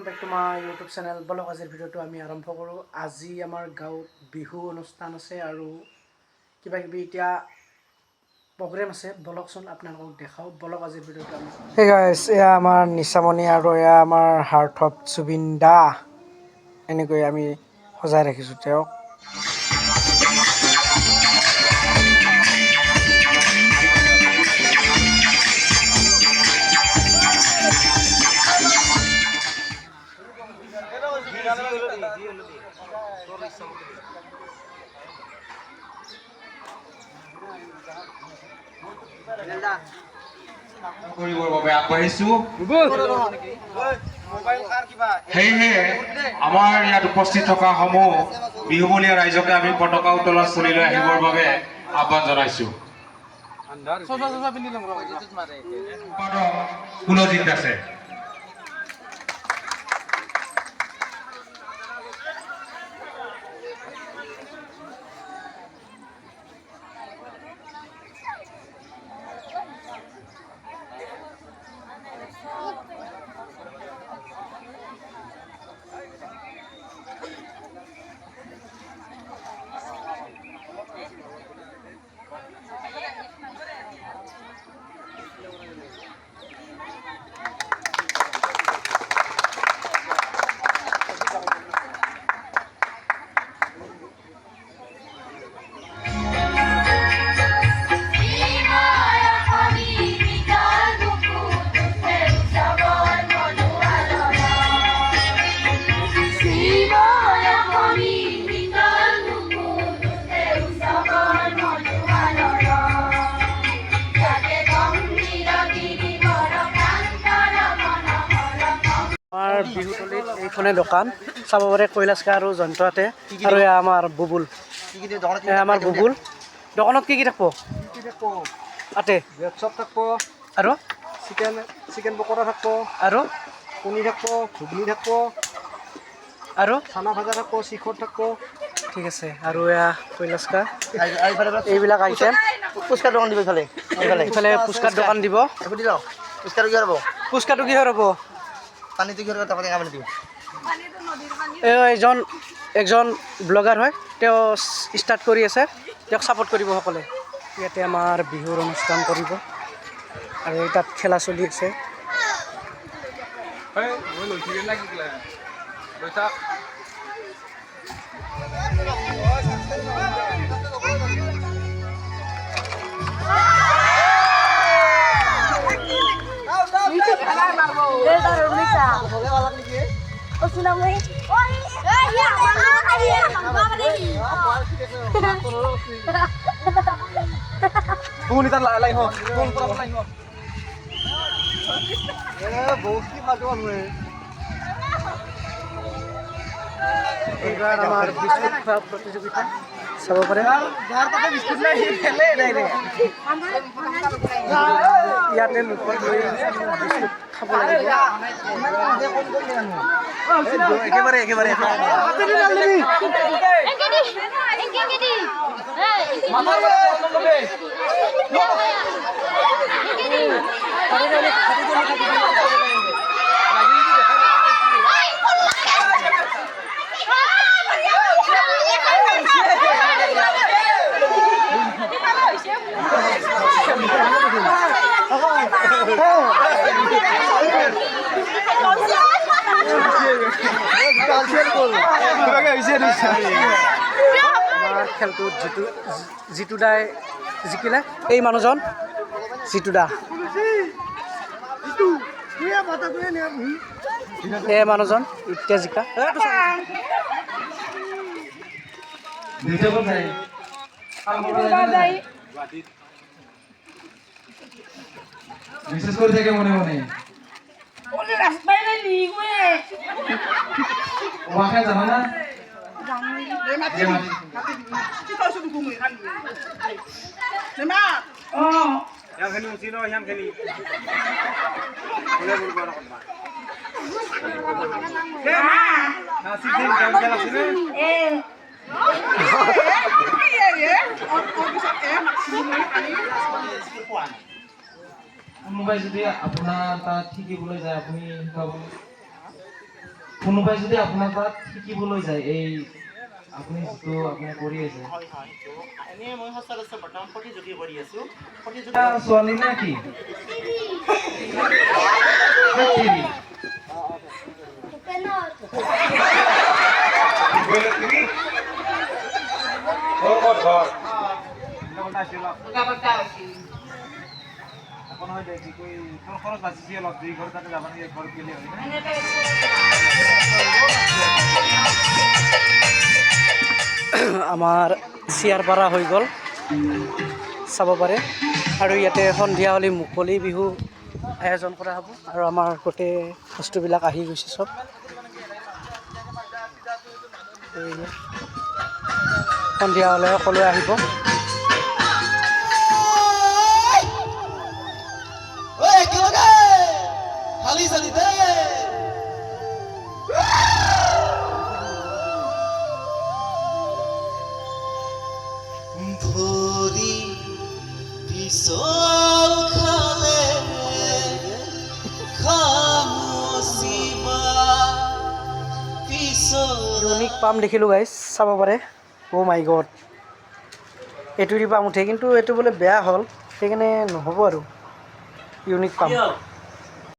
Welcome back to my YouTube channel. বলক, আজিৰ ভিডিঅ'টো আমি আৰম্ভ কৰোঁ। আজি আমাৰ গাঁৱত বিহু অনুষ্ঠান আছে আৰু কিবা কিবি এতিয়া প্ৰগ্ৰেম আছে। বলকচোন, আপোনালোকক দেখাওঁ। বলক, আজিৰ ভিডিঅ'টো আমি। হে গাইছ, এয়া আমাৰ নিচামণি আৰু এয়া আমাৰ হাৰ্ট অফ জুবিন দা। এনেকৈ আমি সজাই ৰাখিছোঁ তেওঁক। কৰিবৰ বাবে আগবাঢ়িছো। সেয়েহে আমাৰ ইয়াত উপস্থিত থকা সমূহ বিহুবলীয়া ৰাইজকে আমি পতাকা উত্তোলন স্থলীলৈ আহিবৰ বাবে আহ্বান জনাইছো। সম্পাদক কুলজিৎ দাসে। আমাৰ বিহুতলীত এইখনে দোকান চাব পাৰে, কৈলাশকা আৰু জয়ন্ততে। আৰু এয়া আমাৰ বুবুল, এয়া আমাৰ বুবুল। দোকানত কি কি থাকিব? আতে। ব্ৰেড চপ থাকব। আৰু? চিকেন চিকেন পকৰা থাকব। আৰু? কণী থাকব, ঘুগনি থাকব। আৰু? চানা ভাজা থাকব, শিখৰ থাকব। ঠিক আছে। আৰু এয়া কৈলাশকা, এইবিলাক আইটেম। ফুচকাৰ দোকান দিব ইফালে ইফালে। ইফালে ফুচকাৰ দোকান দিব। একো দি লওক। ফুচকাটো কিহৰ হ'ব? ফুচকাটো কিহৰ হ'ব? পানীটো কিহৰ হ'ব? তাৰপৰা টেঙা পানী দিব। এই এজন একজন ব্লগাৰ হয়, তেওঁ ষ্টাৰ্ট কৰি আছে। তেওঁক ছাপোৰ্ট কৰিব সকলোৱে। ইয়াতে আমাৰ বিহুৰ অনুষ্ঠান কৰিব আৰু এই তাত খেলা চলি আছে। এইবাৰ আমাৰ বিস্কুট খোৱা প্ৰতিযোগিতা চাব পাৰে। ইয়াতে মুখত লৈ বিস্কুট খাব লাগিব। একেবাৰে একেবাৰে। আমাৰ খেলটোত জিতু জিতু দাই জিকিলে। এই মানুহজন জিতু দা। এই মানুহজন এতিয়া জিকা। মেছেজ কৰি থাকে মনে মনে। মাখে জানা না। কোনোবাই যদি আপোনাৰ তাত শিকিবলৈ যায়, আপুনি শিকাব? কোনোবাই যদি আপোনাৰ তাত শিকিবলৈ যায়, এই আপুনি যিটো আপুনি কৰি আছে? হয়, সেইটো এনেই মই সচৰাচৰ বৰ্তমান প্ৰতিযোগী কৰি আছোঁ, প্ৰতিযোগী। এটা ছোৱালী নে কি? ধেৎ তেৰি। আমাৰ চিয়াৰ পাৰা হৈ গ'ল, চাব পাৰে। আৰু ইয়াতে সন্ধিয়া হ'লে মুকলি বিহু আয়োজন কৰা হ'ব। আৰু আমাৰ গোটেই বস্তুবিলাক আহি গৈছে চব। এইয়া। সন্ধিয়া হ'লে সকলোৱে আহিব। ভৰি পিছল খালে খামুচিবা পিছল। ইউনিক পাম দেখিলোঁ গাইজ, চাব পাৰে। অ' মাই গড, এইটো দি পাম উঠে, কিন্তু এইটো বোলে বেয়া হ'ল, সেইকাৰণে নহ'ব আৰু। Unique palm.